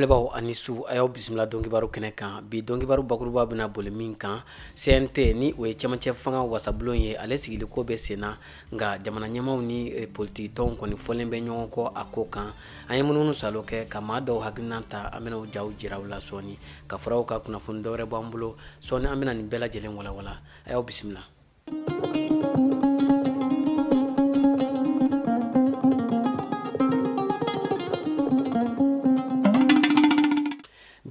Filɛbaw ani su, a y'aw bisimila dɔnkibaru kɛnɛ kan. Bi dɔnkibaru bakuruba bɛna boli min kan, CNT, ni o ye cɛmancɛ fanga wasabulon ye, ale sigili ko bɛ sen na, nka jamana ɲɛmaaw ni politiki tɔnw kɔni fɔlen bɛ ɲɔgɔn kɔ a ko kan. An ye munumunu salo kɛ ka maa dɔw hakilina ta, an bɛna o jaw jira aw la sɔɔni, ka fara o kan kunnafoni dɔwɛrɛ b'an bolo sɔɔni, an bɛna nin bɛɛ lajɛlen walawala. A y'aw bisimila.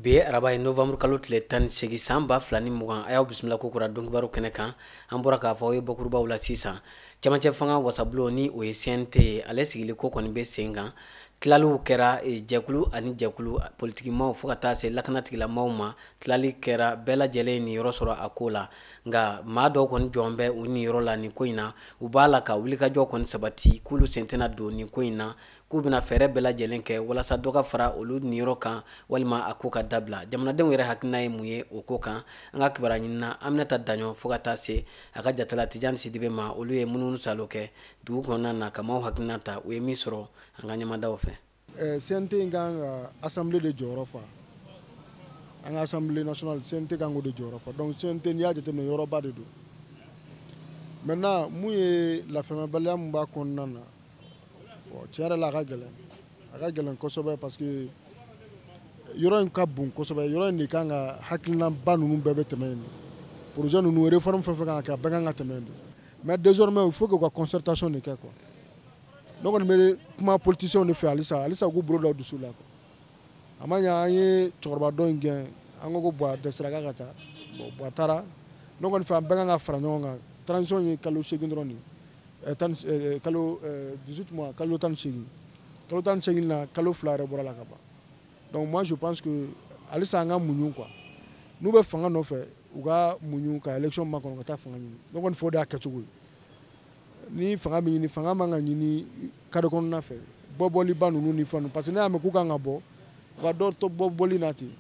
Bi ye araba ye, novembre kalo tile 18 san 2020. A y'aw bisimila ko kura dɔnkibaru kɛnɛ kan. An bɔra k'a fɔ aw ye bakurubaw la sisan, cɛmancɛ fanga wasabulon, ni o ye CNT ye, ale sigili ko kɔni bɛ sen kan. Tilaliw kɛra jɛkulu ani jɛkulu, politikimaw fo ka taa se lakanatigilamaw ma. Tilali kɛra, bɛɛ lajɛlen niyɔrɔ sɔrɔ a ko la, nka maa dɔw kɔni jɔn bɛ u niyɔrɔ la nin ko in na. U b'a la ka wulikajɔ kɔni sabati k'olu sen tɛna don nin ko in na, k'u bɛna fɛɛrɛ bɛɛ lajɛlen kɛ walasa dɔ ka fara olu niyɔrɔ kan walima a ko ka dabila. Jamanadenw yɛrɛ hakilina ye mun ye o ko kan? An ka kibaruya ɲinina Aminata Daɲɔ fo ka taa se a ka jatala Tijani Sidibe ma, olu ye munumunu salo kɛ dugu kɔnɔna na ka maaw hakilina ta. U ye min sɔrɔ, an ka ɲɛmadaw fɛ. CNT in kan ka assemblée de jɔyɔrɔ fa, an ka Assemblée nationale, CNT kan k'o de jɔyɔrɔ fa. Donc CNT, n'i y'a jateminɛ, yɔrɔba de don. Maintenant, mun ye lafaamuyabaliya mun b'a kɔnɔna na? Bon, tiɲɛ yɛrɛ la, a ka gɛlɛn, a ka gɛlɛn kosɛbɛ, parce que yɔrɔ in ka bon kosɛbɛ. Yɔrɔ in de kan ka hakilinaba ninnu bɛɛ bɛ tɛmɛ yen. Projet ninnu, réforme fɛn fɛn kan ka kɛ, a bɛɛ kan ka tɛmɛ yen de. Mais désormais, il faut que u ka concertation de kɛ quoi. Ne kɔni bɛ kuma politiciens de fɛ halisa, halisa u k'u bolo da u dusu la quoi. A ma ɲɛ, an ye cɛkɔrɔba dɔ in gɛn, an ko ko bon, a dɛsɛra k'a ka taa. Bon, a taara. Ne kɔni fɛ, an bɛɛ kan ka fara ɲɔgɔn kan. Transition ye kalo 8 dɔrɔn de ye, tan, kalo 18 mois, kalo 18. Kalo 18 na, kalo 2 yɛrɛ bɔra la ka ban. Donc moi, je pense que halisa an ka muɲu quoi. N'u bɛ fanga nɔfɛ, u ka muɲu ka élection makɔnɔ ka taa fanga ɲini. Ne kɔni fɛ, o de y'a kɛcogo ye. Ni fanga bɛ ɲini, fanga man ka ɲini carré kɔnɔna fɛ, bɔbɔliba ninnu ni fɛn ninnu, parce que ne y'a mɛn k'u kan ka bɔ, u ka dɔ to bɔ bɔli la ten.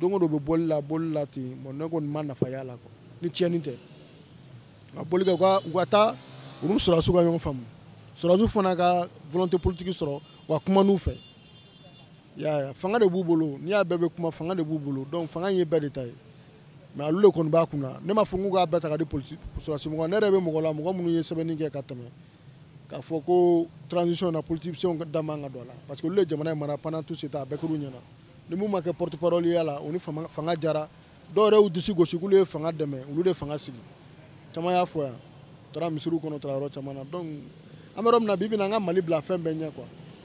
Don o don u bɛ bɔli la, bɔli la ten. Bon, ne kɔni ma nafa y'a la quoi, ni tiɲɛni tɛ. Nka bɔli kɛ, u ka taa u ni sɔrɔdasiw ka ɲɔgɔn faamu, sɔrɔdasiw fana ka volonté politique sɔrɔ, u ka kuma n'u fɛ. I y'a ye, fanga de b'u bolo. N'i y'a bɛɛ bɛ kuma, fanga de b'u bolo. Donc fanga in ye bɛɛ de ta ye, mais olu de kɔni b'a kunna. Ne m'a fɔ k'u k'a bɛɛ ta ka di politique sɔrɔdasi mɔgɔ. Ne yɛrɛ bɛ mɔgɔ la, mɔgɔ minnu ye sɛbɛnni kɛ ka tɛmɛ k'a fɔ ko transition na, politiciens da man ka don a la, parce que olu de jamana in mara pendant tout ce temps, a bɛɛ kɛr'u ɲɛna. Ni mun ma kɛ porte parole ya la, u ni fanga jara. Dɔw yɛrɛ y'u disi gosi k'olu ye fanga dɛmɛ, olu de fanga sigi. Caman y'a fɔ yan, taara misiriw kɔnɔ, taara yɔrɔ caman na. Donc an bɛ yɔrɔ min na bi bi in na, an ka Mali bila fɛn bɛɛ ɲɛ quoi.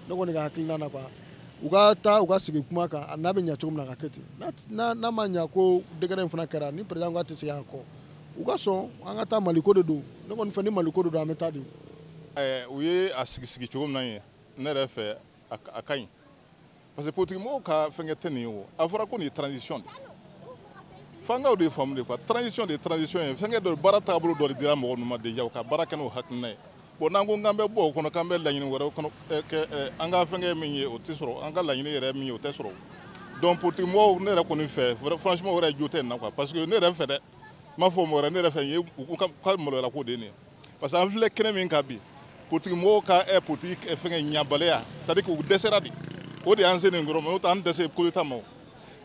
Ne kɔni ka hakilina na quoi, u ka taa u ka sigi kuma kan, n'a bɛ ɲɛ cogo min na, a ka kɛ ten. N'a ma ɲɛ ko décret in fana kɛra, ni président ko a tɛ segin a kɔ, u ka sɔn, an ka taa. Maliko de don. Ne kɔni fɛ, ni Maliko de don, an bɛ taa de. U ye a sigi sigi cogo min na ye, ne yɛrɛ fɛ, a ka ɲi, parce que politique mɔgɔw ka fɛnkɛ tɛ nin ye. O a fɔra ko nin ye transition de, fangaw de ye faamu de quoi. Transition de ye transition ye, fɛnkɛ dɔ, baara taabolo dɔ de dira mɔgɔ ninnu ma déjà, u ka baara kɛ n'o hakilina ye. Bon, n'an ko k'an bɛ bɔ o kɔnɔ, k'an bɛ laɲini wɛrɛ kɔnɔ kɛ, an ka fɛnkɛ min ye, o tɛ sɔrɔ. An ka laɲini yɛrɛ min ye, o tɛ sɔrɔ. Donc politique mɔgɔw, ne yɛrɛ kɔni fɛ, franchement, o yɛrɛ jo tɛ nin na quoi. Parce que ne yɛrɛ fɛ dɛ, n m'a fɔ mɔgɔ wɛrɛ, ne yɛrɛ fɛ, nin ye u ka maloyala ko de ye nin ye. Parce que an filɛ kɛnɛ min kan bi, politique mɔgɔw ka politique fɛnkɛ ɲabaliya, c'est à dire que u dɛsɛra de, o de y'an se nin kɔrɔ. N'o tɛ, an dɛsɛ coup d'état ma o.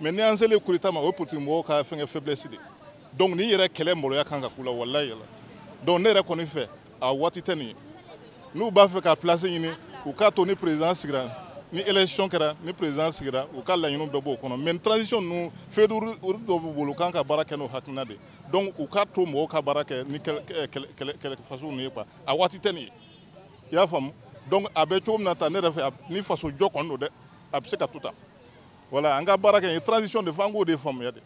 Mais ni an selen coup d'état ma, o ye politique mɔgɔw ka fɛnkɛ faiblesse de. Donc nin yɛrɛ kɛlɛ, maloya kan ka k'u la, walayi la. Donc ne yɛrɛ kɔni fɛ, a waati tɛ nin ye. N'u b'a fɛ ka place ɲini, u k'a to ni président sigira, ni élection kɛra, ni président sigira, u ka laɲiniw bɛɛ b'o kɔnɔ. Mais transition ninnu, feuille de route dɔw b'u bolo, u kan ka baara kɛ n'o hakilina de. Donc u k'a to mɔgɔw ka baara kɛ ni kɛlɛ kɛlɛ faso ninnu ye quoi. A waati tɛ nin ye, i y'a faamu? Donc a bɛ cogo min na tan, ne yɛrɛ fɛ, ni faso jɔ kɔni don dɛ, a bɛ se ka to tan. Voilà, an ka baara kɛ transition de fo, an k'o de faamuya de.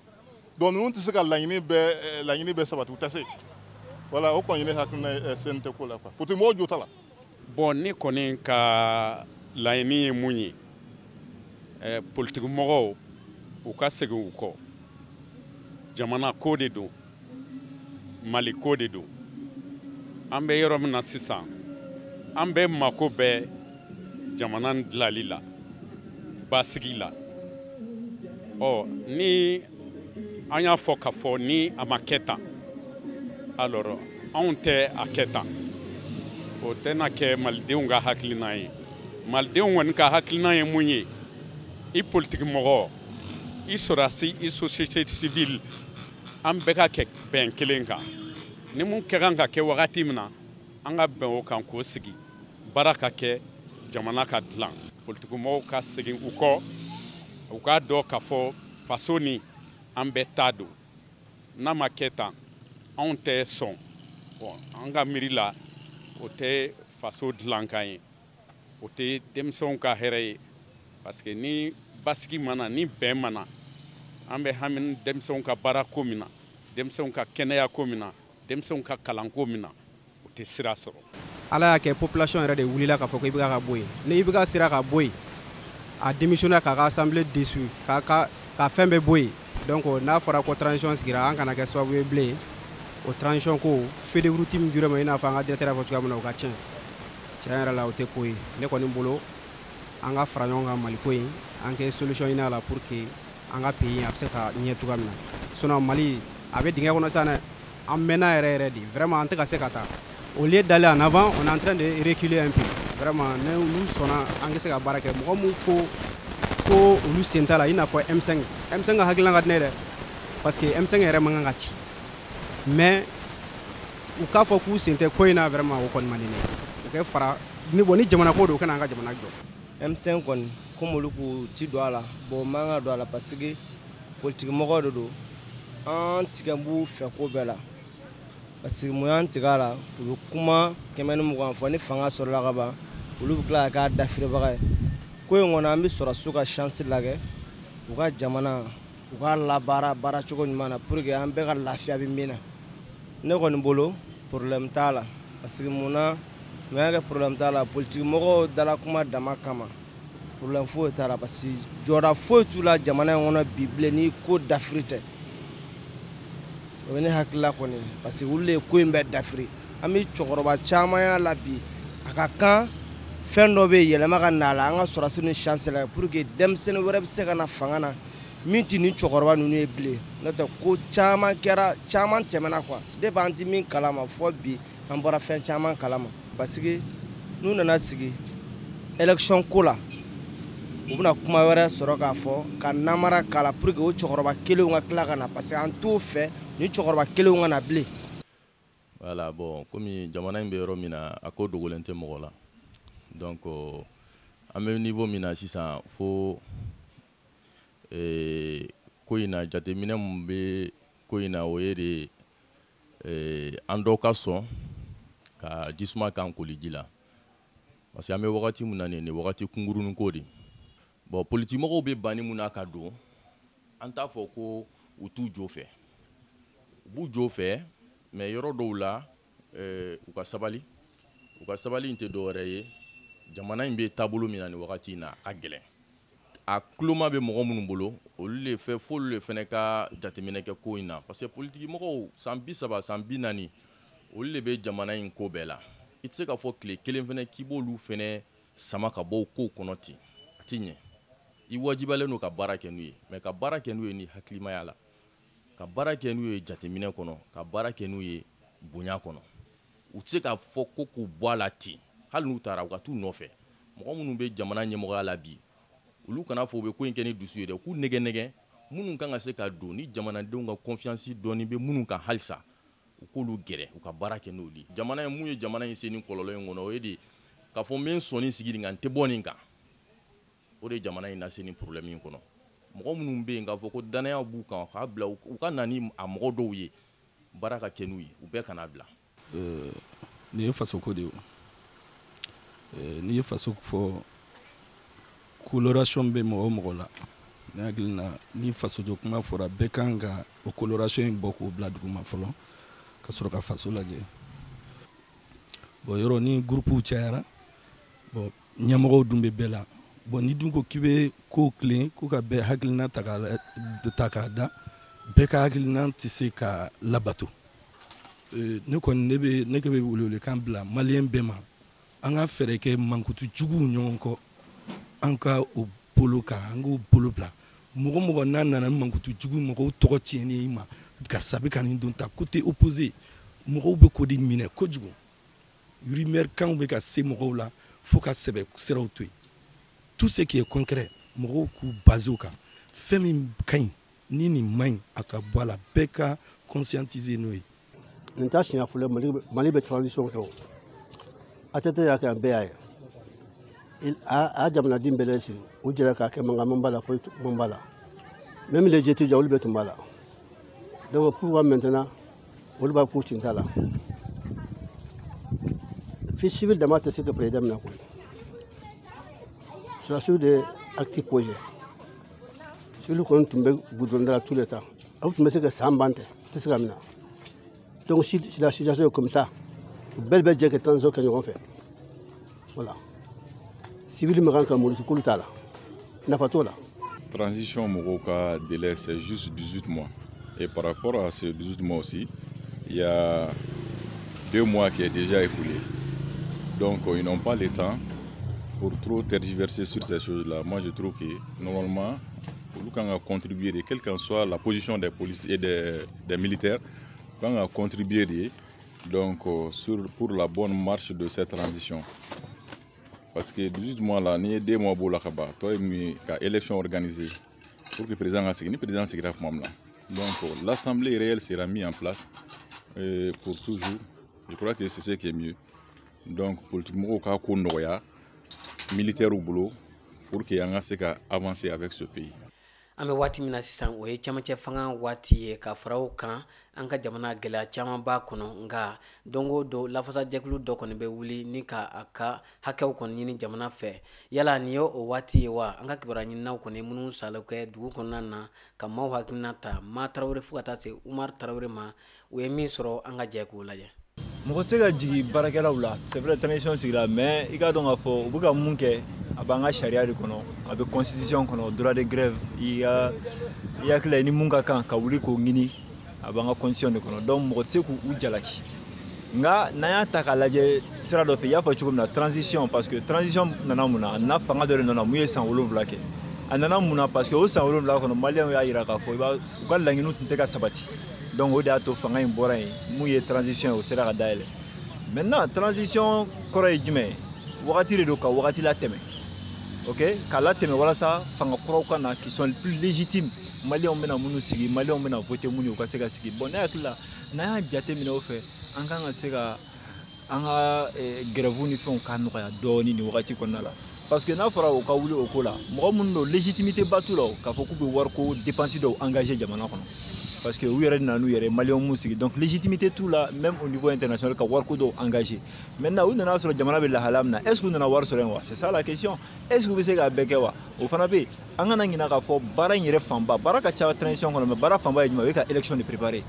Donc ninnu tɛ se ka laɲini bɛɛ sabati, u tɛ se. Voilà, o kɔni ye ne hakilina ye CNT ko la quoi. Politique mɔgɔw jo t'a la. Bon, ne kɔni ka laɲini ye mun ye? Politiki mɔgɔw, u ka segin u kɔ. Jamana ko de don, Mali ko de don. An bɛ yɔrɔ min na sisan, an bɛɛ mako bɛ jamana dilali la, basigi la. Ɔ ni an y'a fɔ k'a fɔ ni a ma kɛ tan, alors anw tɛ a kɛ tan, o tɛna kɛ malidenw ka hakilina ye. Malidenw kɔni ka hakilina ye mun ye? I politiki mɔgɔ I sɔrɔdasi, i société civile, an bɛɛ ka kɛ bɛn kelen kan. Ni mun ka kan ka kɛ wagati min na, an ka bɛn o kan k'o sigi, baara ka kɛ, jamana ka dilan. Politikimɔgɔw ka segin u kɔ, u k'a dɔn k'a fɔ faso ni an bɛɛ ta don. N'a ma kɛ tan, anw tɛ sɔn. Bon, an ka miiri la, o tɛ faso dilankan ye, o tɛ denmisɛnw ka hɛrɛ ye, parce que ni basigi mana, ni bɛn mana, an bɛ hami denmisɛnw ka baara ko min na, denmisɛnw ka kɛnɛya ko min na, denmisɛnw ka kalanko min na, o tɛ sira sɔrɔ. Ala y'a kɛ population yɛrɛ de wulila k'a fɔ ko IBK ka bɔ yen. Ni IBK sera ka bɔ yen, a démissionné, k'a ka assemblée dissous, k'a ka ka fɛn bɛɛ bɔ yen. Donc n'a fɔra ko transition sigira, an kana kɛ sababu ye bilen o transition ko feuille de route min dir'o ma, i n'a fɔ an ka directeur y'a fɔ cogoya min na, o ka tiɲɛ. Tiɲɛ yɛrɛ la, o tɛ ko ye. Ne kɔni bolo, an ka fara ɲɔgɔn kan Mali ko in, an kɛ solution ɲini a la pour que an ka pays a bɛ se ka ɲɛ cogoya min na. Sinon Mali a bɛ dingɛ kɔnɔ sisan dɛ, an mɛnna yɛrɛ yɛrɛ de, vraiment an tɛ ka se ka taa. Au lieu d'aller en avant, on est en train de reculer un peu. Vraiment, n'u sɔnna, an ka se ka baara kɛ. Mɔgɔ mun ko ko olu sen t'a la, i n'a fɔ M5, M5 ka hakilina ka di ne ye dɛ, parce que M5 yɛrɛ man kan ka ci, mais u k'a fɔ k'u sen tɛ ko in na, vraiment o kɔni man di ne ye. U kɛ fara ni bon, ni jamana ko don, u kana an ka jamana jɔ. M5 kɔni, komi olu k'u ti don a la, bon, man ka don a la, parce que politique mɔgɔw de don. An tigɛ b'u fɛ ko bɛɛ la, parce que mun y'an tigɛ a la? U bɛ kuma 120 fɔ, ni fanga sɔrɔla ka ban, olu bɛ tila ka k'a dafirebaga ye. Ko in kɔnɔ, an bɛ sɔrɔsiw ka chance lajɛ, u ka jamana u k'a labaara baara cogo ɲuman na, pour que an bɛɛ ka lafiya bɛ min na. Ne kɔni bolo, problème t'a la, parce que mun na, mun y'a kɛ problème t'a la? Politique mɔgɔw dala kuma dama kama, problème foyi t'a la, parce que jɔda foyi t'u la jamana in kɔnɔ bi bilen ni ko dafiri tɛ. O ye ne hakilila kɔni, parce que olu de ye ko in bɛɛ dafiri. An bɛ cɛkɔrɔba caman y'a la bi, a ka kan fɛn dɔ bɛ yɛlɛma ka na a la, an ka sɔrɔdasi ni chance la, pour que denmisɛnnin wɛrɛ bɛ se ka na fanga na min tɛ nin cɛkɔrɔba ninnu ye bilen. N'o tɛ, ko caman kɛra, caman tɛmɛna quoi. Depuis an tɛ min kalama fɔ bi, an bɔra fɛn caman kalama, parce que n'u nana sigi élection ko la, u bɛna kuma wɛrɛ sɔrɔ k'a fɔ ka namara k'a la, pour que o cɛkɔrɔba kelenw ka tila ka na, parce que an t'o fɛ ni cɛkɔrɔba kelenw ka na bilen. Voilà, bon, komi jamana in bɛ yɔrɔ min na, a ko dogolen tɛ mɔgɔ la. Donc an bɛ niveau min na sisan, fo ko in na, jateminɛ mun bɛ ko in na, o ye de an dɔw ka sɔn ka jisuma k'an koliji la, parce que an bɛ wagati min na, nin ye wagati kunkurunin ko de. Bon, politique mɔgɔw bɛ banni mun na ka don, an t'a fɔ ko u t'u jo fɛ, u b'u jo fɛ, mais yɔrɔ dɔw la, u ka sabali. U ka sabali in tɛ dɔwɛrɛ ye, jamana in bɛ taabolo min na nin wagati in na, a ka gɛlɛn. A tuloma bɛ mɔgɔ minnu bolo, olu de fɛ, f'olu de fɛnɛ ka jateminɛ kɛ ko in na, parce que politiki mɔgɔw, san 30, san 40, olu de bɛ jamana in ko bɛɛ la. I tɛ se k'a fɔ tile kelen fɛnɛ k'i b'olu fɛnɛ sama ka bɔ o kow kɔnɔ ten, a ti ɲɛ. I wajibalen don ka baara kɛ n'u ye, mais ka baara kɛ n'u ye ni hakilimaya la, ka baara kɛ n'u ye jateminɛ kɔnɔ, ka baara kɛ n'u ye bonya kɔnɔ. U tɛ se k'a fɔ ko k'u bɔ a la ten. Hali n'u taara, u ka t'u nɔfɛ. Mɔgɔ minnu bɛ jamana ɲɛmɔgɔya la bi, olu kana fɔ u bɛ ko in kɛ ni dusu ye dɛ, k'u nɛgɛ nɛgɛ minnu kan ka se ka don ni jamanadenw ka confiance dɔɔni bɛ minnu kan halisa, u k'olu gɛrɛ, u ka baara kɛ n'olu ye. Jamana in, mun ye jamana in se ni kɔlɔlɔ in kɔnɔ, o ye de k'a fɔ n bɛ n sɔnni sigi nin kan, n tɛ bɔ nin kan. O de ye jamana in lase ni problème in kɔnɔ. Mɔgɔ minnu bɛ yen k'a fɔ ko danaya b'u kan, k'a bila u ka na ni a mɔgɔ dɔw ye, baara ka kɛ n'u ye, u bɛɛ kana bila. Nin ye fasoko de ye. N'i ye faso fɔ, coloration bɛ mɔgɔ o mɔgɔ la, ne hakili la, ni fasojɔ kuma fɔra, bɛɛ kan ka o coloration in bɔ k'o bila duguma fɔlɔ, ka sɔrɔ ka faso lajɛ. Bon, yɔrɔ ni groupe cayara, bon, ɲɛmɔgɔw dun bɛ bɛɛ la. Bon, ni dun ko k'i bɛ ko tilen ko ka bɛɛ hakilina ta k'a da, bɛɛ ka hakilina tɛ se ka labato. Ne kɔni, ne bɛ ne bɛ welewelekan bila maliyɛn bɛɛ ma, an ka fɛɛrɛ kɛ mankutu juguw ɲɔgɔn kɔ, an ka o bolo kan, an k'o bolo bila. Mɔgɔ mɔgɔ n'a nana ni mankutu jugu, mɔgɔw tɔgɔ tiɲɛni i ma, karisa bɛ ka nin don ta, côté opposé, mɔgɔw bɛ k'o de minɛ kojugu. Rumeur kanw bɛ ka se mɔgɔw la fo ka sɛbɛ siraw to yen. Tout ce qui est concret, mɔgɔw k'u basé o kan. Fɛn min ka ɲi ni nin man ɲi, a ka bɔ a la, bɛɛ ka conscientiser n'o ye. Nin t'a siɲɛ fɔlɔ Mali bɛ transition kɛ o. ATT y'a kɛ, an bɛɛ y'a ye. A jamanaden bɛɛ lajɛlen u jɛra k'a kɛ, mankan b'a la, foyi man b'a la. Même les étudiants, olu bɛɛ tun b'a la. Donc pourquoi maintenant olu b'a k'u tin t'a la? Fi civil dama tɛ se ka président minɛ koyi. Sɔrɔdasiw de acte posé. Civil kɔni tun bɛ goudron da la tout le temps. Aw tun bɛ se ka san ban tɛ, tɛ se ka minɛ. Donc si la situation est comme ça, bɛɛ bɛ jɛ ka transition kɛ ɲɔgɔn fɛ. Voilà. Civil man kan ka muruti k'olu t'a la. Nafa t'o la. Transition mɔgɔw ka délai, c'est juste 18 mois. Et par rapport à ces 18 mois aussi, il y a 2 mois qui est déjà écoulé. Donc ils n'ont pas le temps pour trop tergiverser sur ces choses-là. Moi je trouve que normalement, olu kan ka contribuer de, quelle qu'en soit la position des policiers et des militaires, kan ka contribuer de, donc, pour la bonne marche de cette transition. Parce que 18 mois là, n'i ye 2 mois b'o la ka ban, tɔ ye mun ye? Ka élection organiser pour que président ka sigi. Ni président sigira tuma min na, donc l'assemblée réelle sera mise en place pour toujours. Je crois que c'est ce qui est mieux. Donc politique mɔgɔw ka ko nɔgɔya militaires bolo pour que an ka se ka avancer avec ce pays. An bɛ waati min na sisan, o ye camancɛ fanga waati ye. Ka fara o kan, an ka jamana gɛlɛya caman b'a kɔnɔ, nka don o don lafasajɛkulu dɔ kɔni bɛ wuli ni ka a ka hakɛw kɔni ɲini jamana fɛ. Yala nin ye o waati ye wa? An ka kibaruya ɲininaw kɔni minnu salo kɛ dugu kɔnɔna na ka maaw hakilina ta, Ma Tarawele fo ka taa se Umar Tarawele ma, u ye min sɔrɔ, an ka jɛ k'o lajɛ. Mɔgɔ tɛ se ka jigin baarakɛlaw la. C'est vrai, transition sigira, mais i k'a dɔn k'a fɔ u bɛ ka mun kɛ, a b'an ka sariya de kɔnɔ, a bɛ constitution kɔnɔ, droit de grève, i ka i hakili la i ni mun ka kan ka wuli k'o ɲini, a b'an ka constitution de kɔnɔ. Donc mɔgɔ tɛ se k'u jalaki. Nka n'an y'a ta k'a lajɛ sira dɔ fɛ, i y'a fɔ cogo min na, transition, parce que transition nana mun na? A nana fanga dɔ de nɔ na mun ye san 7 kɛ. A nana mun na? Parce que o san 7 kɔnɔ, maliyɛnw y'a jira k'a fɔ i b'a u ka laɲiniw tun tɛ ka sabati. Donc o de y'a to fanga in bɔra yen, mun ye transition ye, o sera ka dayɛlɛ. Maintenant, transition kɔrɔ ye jumɛn ye? Wagati de don ka wagati latɛmɛ, ok, k'a latɛmɛ walasa fanga kuraw ka na, qui sont plus légitimes, maliyɛnw bɛna minnu sigi, maliyɛnw bɛna voter minnu ye, u ka se ka sigi. Bon, ne hakili la, n'an y'a jateminɛ o fɛ, an kan ka se ka an ka grève ni fɛnw ka nɔgɔya dɔɔni nin wagati kɔnɔna la. Parce que n'a fɔra u ka wuli o ko la, mɔgɔ minnu don, légitimité ba t'u la k'a fɔ k'u bɛ wariko dépense dɔw engagé jamana kɔnɔ, parce que u yɛrɛ nana n'u yɛrɛ maliyɛnw mun sigi, donc légitimité t'u la même au niveau international ka wariko dɔw engagé. Maintenant, u nana sɔrɔ jamana bɛ lahala min na, est ce que u nana wari sɔrɔ yen wa? C'est ça la question. Est ce que u bɛ se k'a bɛɛ kɛ wa? O fana bɛ yen. An kana ɲinɛ k'a fɔ baara in yɛrɛ fanba, baara ka ca transition kɔnɔ, mais baara fanba ye jumɛn ye? O ye ka élection de préparer.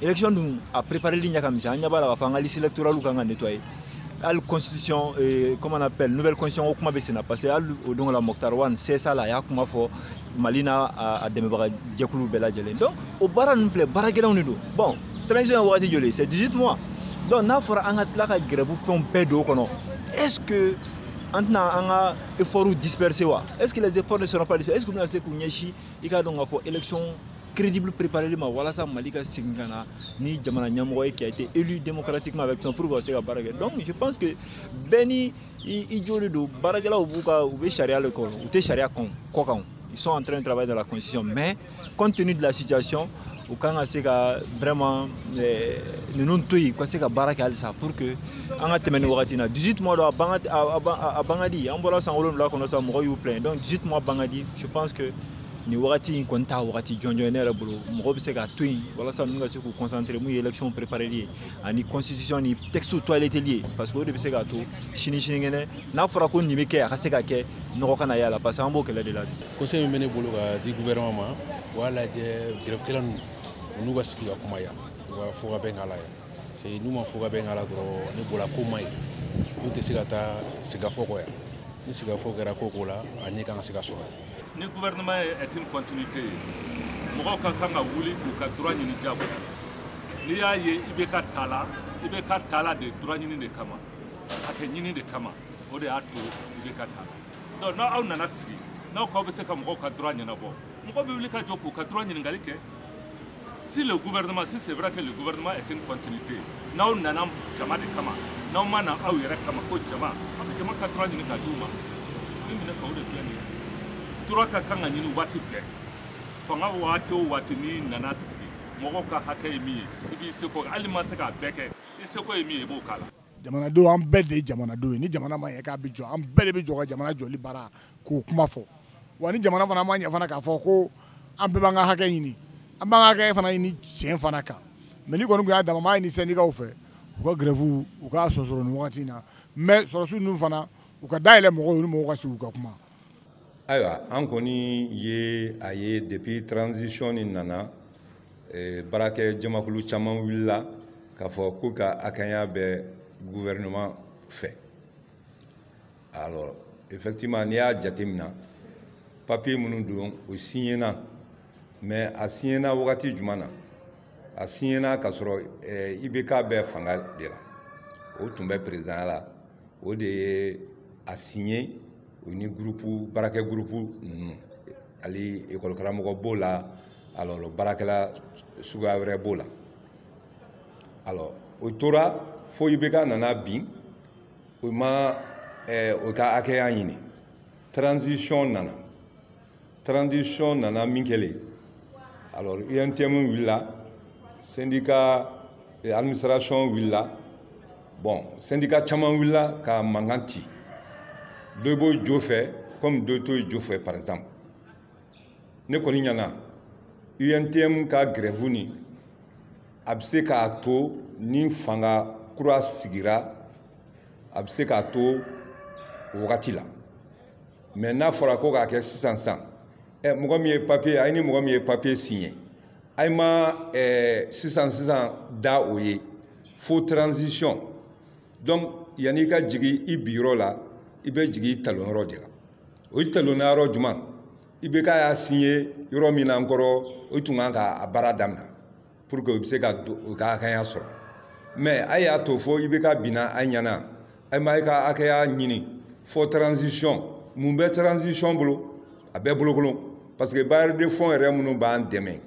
Élection dun, a prépareli ɲɛ ka misɛn. An ɲɛ b'a la k'a fɔ an ka liste électorale kan ka nettoyer. Hali constitution, comment on appelle, nouvelle constitution o kuma bɛ sen na, parce que hali o don la, Moctar Ouane CSA la, a y'a kuma fɔ Mali n'a a dɛmɛbaga jɛkulu bɛɛ lajɛlen. Donc o baara ninnu filɛ, baara gɛlɛnw de don. Bon, transition ye wagati joli? C'est 18 mois. Donc n'a fɔra an ka tila ka grève fɛnw bɛɛ don o kɔnɔ, est ce que an tɛna an ka efforts disperser wa? Est ce que les efforts ne seront pas dispersés? Est ce que u bɛna se k'u ɲɛsin, i k'a dɔn k'a fɔ, élection crédible préparé ma, walasa Mali ka segin ka na ni jamana ɲɛmɔgɔ ye qui a été élu démocratiquement avec son pour ka se ka baara kɛ? Donc je pense que bɛɛ ni i jo de don. Baarakɛlaw b'u ka, u bɛ sariya de kɔnɔ, u tɛ sariya kɔn kɔ kan. Ils sont en train de travailler dans la constitution, mais compte tenu de la situation, u kan ka se ka vraiment ninnu to yen, u ka se ka baara kɛ halisa pour que an ka tɛmɛ ni wagati in na. 18 mois dɔ, a ban a ban ka di. An bɔra san 7 kɔnɔ sisan, mɔgɔw y'u plaint. Donc 18 mois ban ka di. Je pense que nin wagati in kɔni t'a wagati jɔnjɔn ye ne yɛrɛ bolo. Mɔgɔ bɛ se k'a to yen walasa ninnu ka se k'u concentrer mun ye élection prépareli ye ani constitution ni texte toiletteli ye, parce que o de bɛ se k'a to sini sinikɛnɛ, n'a fɔra ko nin bɛ kɛ, a ka se ka kɛ, nɔgɔ kana y'a la, parce que an b'o kɛlɛ de la bi. Conseil min bɛ ne bolo ka di gouvernement ma, u b'a lajɛ, grève-kɛla ninnu, u n'u ka sigi ka kuma yan, u ka fɔ ka bɛn k'a la yan, parce que n'u ma fɔ ka bɛn k'a la dɔrɔn, ne bolo a ko man ɲi. N'u tɛ se ka taa sigikafɔ kɔ yan, ni sigikafɔ kɛra ko ko la, a ɲɛ kan ka se ka sɔrɔ. Ni gouvernement est une continuité ye, mɔgɔw ka kan ka wuli k'u ka droit ɲini diyagoya. N'i y'a ye i bɛ ka ta la, i bɛ ka ta la de droit ɲini de kama, hakɛ ɲini de kama, o de y'a to i bɛ ka ta la. Donc n'aw nana sigi, n'aw k'aw bɛ se ka mɔgɔw ka droit ɲɛnabɔ, mɔgɔw bɛ wuli ka jɔ k'u ka droit ɲininkali kɛ. Si le gouvernement, si c'est vrai que le gouvernement est une continuité, n'aw nana jama de kama, n'aw ma na aw yɛrɛ kama ko jama, aw bɛ jama ka droit ɲini k'a d'u ma. Min bɛ ne fɛ, o de filɛ nin ye. Droit ka kan ka ɲini waati bɛɛ. Fanga waati o waati n'i nana sigi, mɔgɔw ka hakɛ ye min ye, i b'i seko, hali ma se k'a bɛɛ kɛ, i seko ye min ye, i b'o k'a la. Jamanadenw, an bɛɛ de ye jamanadenw ye. Ni jamana ma ɲɛ k'a bɛ jɔ, an bɛɛ de bɛ jɔ ka jamana jɔli baara k'o kuma fɔ. Wa ni jamana fana ma ɲɛ fana k'a fɔ ko an bɛɛ b'an ka hakɛ ɲini, an b'an ka hakɛ fana ɲini tiɲɛ fana kan. Mais ni kɔni tun y'a dama, m'a ɲini syndicat fɛ u ka grève u k'a sɔsɔrɔ nin wagati in na. Mais sɔrɔdasiw ninnu fana, u ka dayɛlɛ mɔgɔw ye, ni mɔgɔw ka sigi u ka kuma. Ayiwa, an kɔni ye a ye depuis transition nin nana, baarakɛ jamakulu caman wulila k'a fɔ k'u ka hakɛya bɛ gouvernement fɛ. Alors effectivement, n'i y'a jateminɛ, papier minnu don, o signéna, mais a signéna wagati jumɛn na? A signéna k'a sɔrɔ IBK bɛ fanga de la, o tun bɛ président la, o de ye a signé, o ni groupe baarakɛ groupe ninnu, hali école karamɔgɔ b'o la, alors baarakɛla suguya wɛrɛ b'o la. Alors o tora fo IBK nana bin, o ma o ka hakɛya ɲini. Transition nana, transition nana min kɛlen, alors UNTM wulila, syndicat administration wulila, bon, syndicat caman wulila ka mankan ci. Dɔ b'o jo fɛ comme dɔ t'o jo fɛ. Par exemple, ne kɔni ɲɛna, UNTM ka grève nin, a bɛ se k'a to ni fanga kura sigira, a bɛ se k'a to o wagati la. Mais n'a fɔra ko k'a kɛ sisan sisan, ɛ mɔgɔ min ye papier, a ye ni mɔgɔ min ye papier signé, a ma sisan sisan da o ye fo transition. Donc yanni i ka jigin i biyɔrɔ la, i bɛ jigin i talonyɔrɔ de la. O ye talonna yɔrɔ jumɛn? IBK y'a signé yɔrɔ min na n kɔrɔ, o tun kan k'a baara daminɛ pour que u bɛ se ka u ka hakɛya sɔrɔ. Mais a y'a to fo IBK binna a ɲɛna, a ma ka hakɛya ɲini fo transition. Mun bɛ transition bolo? A bɛɛ bolokolon, parce que bailleurs de fonds yɛrɛ minnu b'an dɛmɛ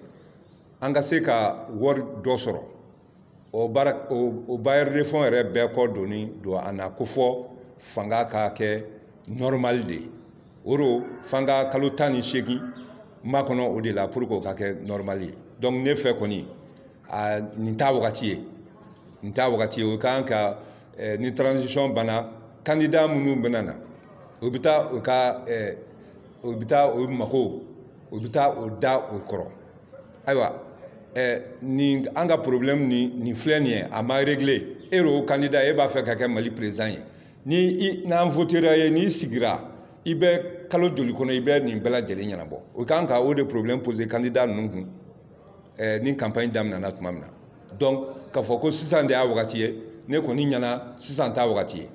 an ka se ka wari dɔ sɔrɔ, o baara o bailleurs de fonds yɛrɛ bɛɛ kɔ donni don an na ko fɔ fanga ka kɛ normal de ye. O do f'an ka kalo 18 makɔnɔ o de la pour que o ka kɛ normal ye. Donc ne fɛ kɔni, a nin t'a wagati ye, nin t'a wagati ye. O kan ka ni transition banna, candidat minnu bɛna na, o bɛ taa o ka o bɛ taa o mako, o bɛ taa o da o kɔrɔ. Ayiwa, nin an ka problème nin filɛ nin ye, a ma réglé. E yɛrɛ o candidat, e b'a fɛ ka kɛ Mali président ye, ni n'an votera ye, n'i sigira, i bɛ kalo joli kɔnɔ i bɛ nin bɛɛ lajɛlen ɲɛnabɔ? O kan ka o de problème poser candidat ninnu kun ni campagne daminɛna tuma min na. Donc k'a fɔ ko sisan de y'a wagati ye, ne kɔni ɲɛna sisan t'a wagati ye.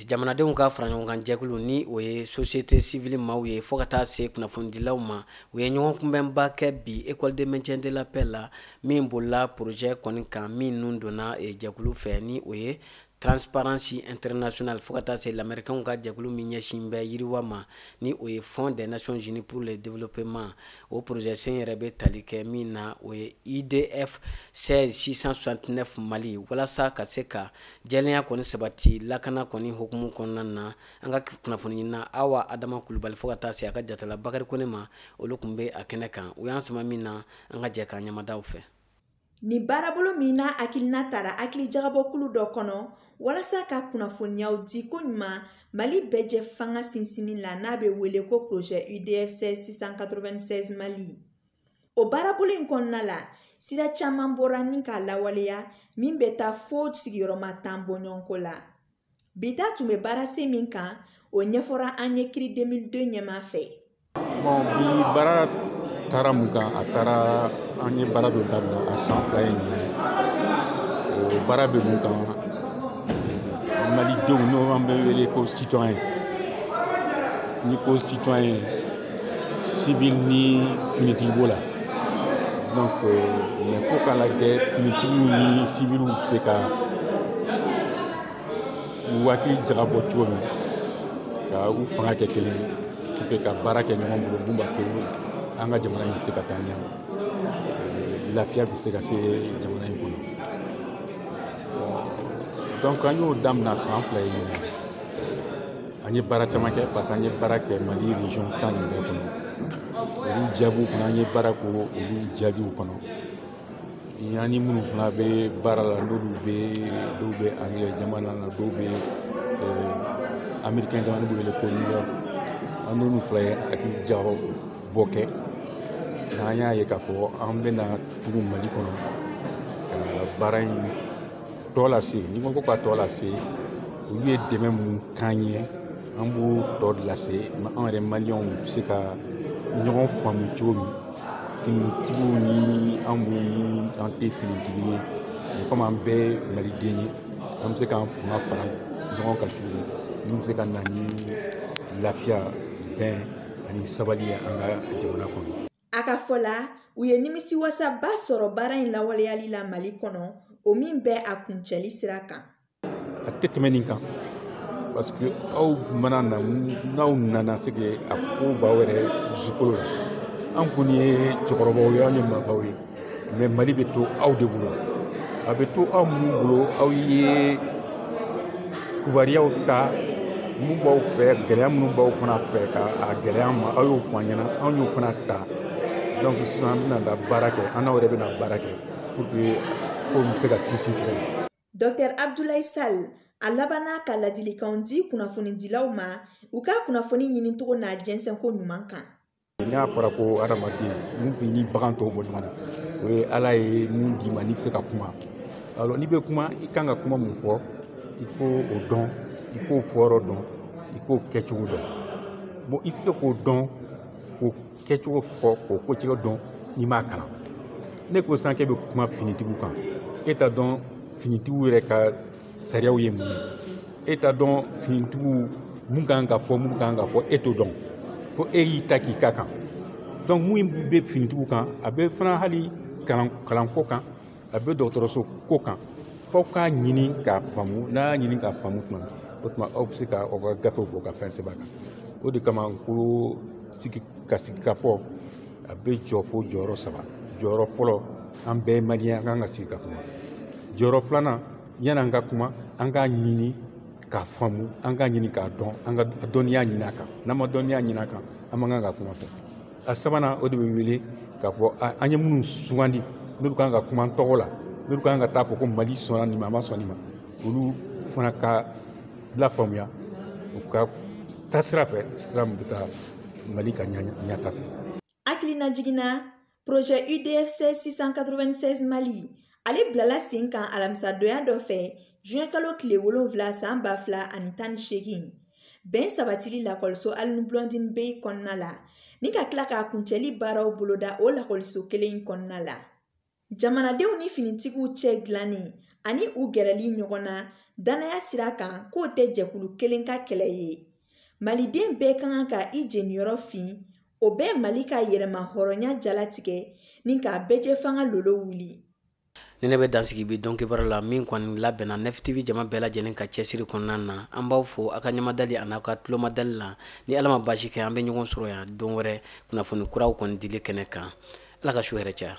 Jamanadenw ka fara ɲɔgɔn kan jɛkulu, ni o ye société civile maaw ye, fo ka taa se kunnafonidilaw ma, u ye ɲɔgɔn kunbɛnba kɛ bi école de maintien de la paix la, min bolila projet kɔni kan min nun donna jɛkulu fɛ, ni o ye Transparency International, fo ka taa se lamɛrikɛnw ka jɛkulu min ɲɛsin bɛ yiriwa ma, ni o ye Fonds des Nations Unies pour le développement. O projet sen yɛrɛ bɛ tali kɛ min na, o ye UDF 16669 Mali, walasa ka se ka jɛlenya kɔni sabati lakana kɔni hukumu kɔnɔna na. An ka kunnafoni ɲinina Awa Adama Kulubali, fo ka taa se a ka jatala Bakari Kone ma, olu tun bɛ a kɛnɛ kan. U y'an sama min na, an ka jɛ k'an ɲamadaw fɛ. Nin baarabolo min n'a hakilina tara hakili jagabɔkulu dɔ kɔnɔ walasa ka kunnafoniyaw di ko ɲuman Mali bɛɛ jɛ fanga sinsinni la, n'a bɛ wele ko projet UDF 696 Mali. O baarabolo in kɔnɔna la, sira caman bɔra ni k'a lawaleya min bɛ taa fo sigiyɔrɔma 10 bɔɲɔgɔnko la. Bi ta tun bɛ baara sen min kan, o ɲɛfɔra an ye CRI 2002 ɲɛmaa fɛ. Bon, bi baara taara mun kan? A taara an ye baara dɔ daminɛ a san 2 ye nin ye. O baara bɛ mun kan? Malidenw, n'o an bɛ wele ko citoyen, ni ko citoyen, civil ni finitigi b'o la. Donc mais fo k'a lajɛ finitigiw ni civiliw bɛ se ka u hakili jagabɔ cogo min ka u fanga kɛ kelen ye pour que ka baara kɛ ɲɔgɔn bolo, mun b'a to an ka jamana in bɛ se ka taa ɲɛ, lafiya bɛ se ka se jamana in kɔnɔ. Donc an y'o daminɛ san 2 ye ɲinɛ. An ye baara caman kɛ, parce que an ye baara kɛ Mali région 10 nin bɛɛ kɔnɔ. Olu jaabiw fana, an ye baara k'o olu jaabiw kɔnɔ. An ni minnu fana bɛ baara la, n'olu bɛ, dɔw bɛ Anglais jamana na, dɔw bɛ Américain jamana, b'u wele ko New York, an n'olu fila ye hakili jagabɔ kɛ. N'an y'a ye k'a fɔ an bɛna tugu Mali kɔnɔ ka baara in tɔ lase, n'i ko ka tɔ lase, olu ye dɛmɛ mun k'an ye, an b'o tɔ lase. Anw yɛrɛ maliyɛnw bɛ se ka ɲɔgɔn faamu cogo min, finitigiw ni an minnu ni an tɛ finitigi ye, komi an bɛɛ ye maliden ye, an bɛ se k'an fanga fara ɲɔgɔn kan cogo min, min bɛ se ka na ni lafiya, bɛn ani sabali ye an ka jamana kɔnɔ. A ka fɔ la, u ye nimisiwasaba sɔrɔ baara in lawaleyali la Mali kɔnɔ, o min bɛ a kuncɛli sira kan. A tɛ tɛmɛ nin kan, parce que aw mana na, n'aw nana, se que a ko b'aw yɛrɛ dusukolo la. An kɔni ye cɛkɔrɔbaw ye, anw ye maabaw ye, mais Mali bɛ to aw de bolo. A bɛ to aw minnu bolo, aw ye kubariyaw ta mun b'aw fɛ, gɛlɛya minnu b'aw fana fɛ ka a gɛlɛya ma, aw y'o fɔ an ɲɛna, anw y'o fana ta. Donc sisan an bɛna baara kɛ, an n'aw yɛrɛ bɛna baara kɛ pour que ko bɛ se ka sinsin cogo min. Dr Abdoulaye Sall a labanna ka ladilikanw di kunnafonidilaw ma u ka kunnafoni ɲinicogo n'a jɛnsɛnko ɲuman kan. N'a fɔra ko hadamaden mun b'i ni bagan tɔw bɔ ɲɔgɔn na, o ye Ala ye mun d'i ma n'i bɛ se ka kuma. Alors n'i bɛ kuma, i kan ka kuma mun fɔ, i k'o dɔn, i k'o fɔyɔrɔ dɔn, i k'o kɛcogo dɔn. Bon, i tɛ se k'o dɔn, k'o kɛcogo fɔ, k'o kocogo dɔn n'i m'a kalan. Ne ko sisan k'e bɛ kuma finitigiw kan, e t'a dɔn finitigiw yɛrɛ ka sariyaw ye mun ye, e t'a dɔn finitigiw mun kan ka fɔ, mun kan ka fɔ, e t'o dɔn, fo e y'i ta k'i ka kan. Donc mun bɛ finitigiw kan, a bɛ fana hali kalanko kan, a bɛ dɔgɔtɔrɔso ko kan, f'aw k'a ɲini k'a faamu. N'a y'a ɲini k'a faamu tuma, o tuma aw bɛ se ka aw ka gafew bɔ ka fɛn sɛbɛn a kan. O de kama ko sigi ka sigikafɔ a bɛ jɔ fo jɔyɔrɔ saba. Jɔyɔrɔ fɔlɔ, an bɛɛ ye maliyɛn, an kan ka sigi ka kuma. Jɔyɔrɔ filanan, yanni an ka kuma, an k'a ɲini k'a faamu, an k'a ɲini k'a dɔn, an ka dɔnniya ɲini a kan. N'an ma dɔnniya ɲini a kan, an man kan ka kuma fɔ. A sabanan, o de bɛ wele k'a fɔ an ye minnu sugandi, n'olu kan ka kuma an tɔgɔ la, n'olu kan ka taa fɔ ko Mali sɔnna nin ma, a ma sɔn nin ma, olu fana ka lafaamuya u ka taa sira fɛ, sira min bɛ taa Mali ka ɲɛta fɛ. Hakilina jiginna, projet UDFC 696 Mali, ale bilala sen kan alamisadonya dɔ fɛ juin kalo tile 7 san 2018, bɛn sabatili lakɔliso Alioune Blondin Bey kɔnɔna la, ni ka tila k'a kuncɛli baaraw boloda o lakɔliso kelen in kɔnɔna la. Jamanadenw ni finitigiw cɛ dilanni ani u gɛrɛli ɲɔgɔn na danaya sira kan, k'o tɛ jɛkulu kelen ka kɛlɛ ye. Maliden bɛɛ ka kan ka i jeniyɔrɔ fin, o bɛ Mali ka yɛrɛma hɔrɔnya jalatigɛ ni k'a bɛɛjɛfanga lolo wuli. Ni ne bɛ dansigi bi dɔn kibaru la min kɔni labɛnna Nef TV jama bɛɛ lajɛlen ka cɛsiri kɔnɔna na, an b'aw fo aw ka ɲamadali a n'aw ka tulomadali la. Ni Ala ma baasi kɛ, an bɛ ɲɔgɔn sɔrɔ yan don wɛrɛ kunnafoni kuraw kɔni dili kɛnɛ kan. Ala ka su hɛrɛ caya.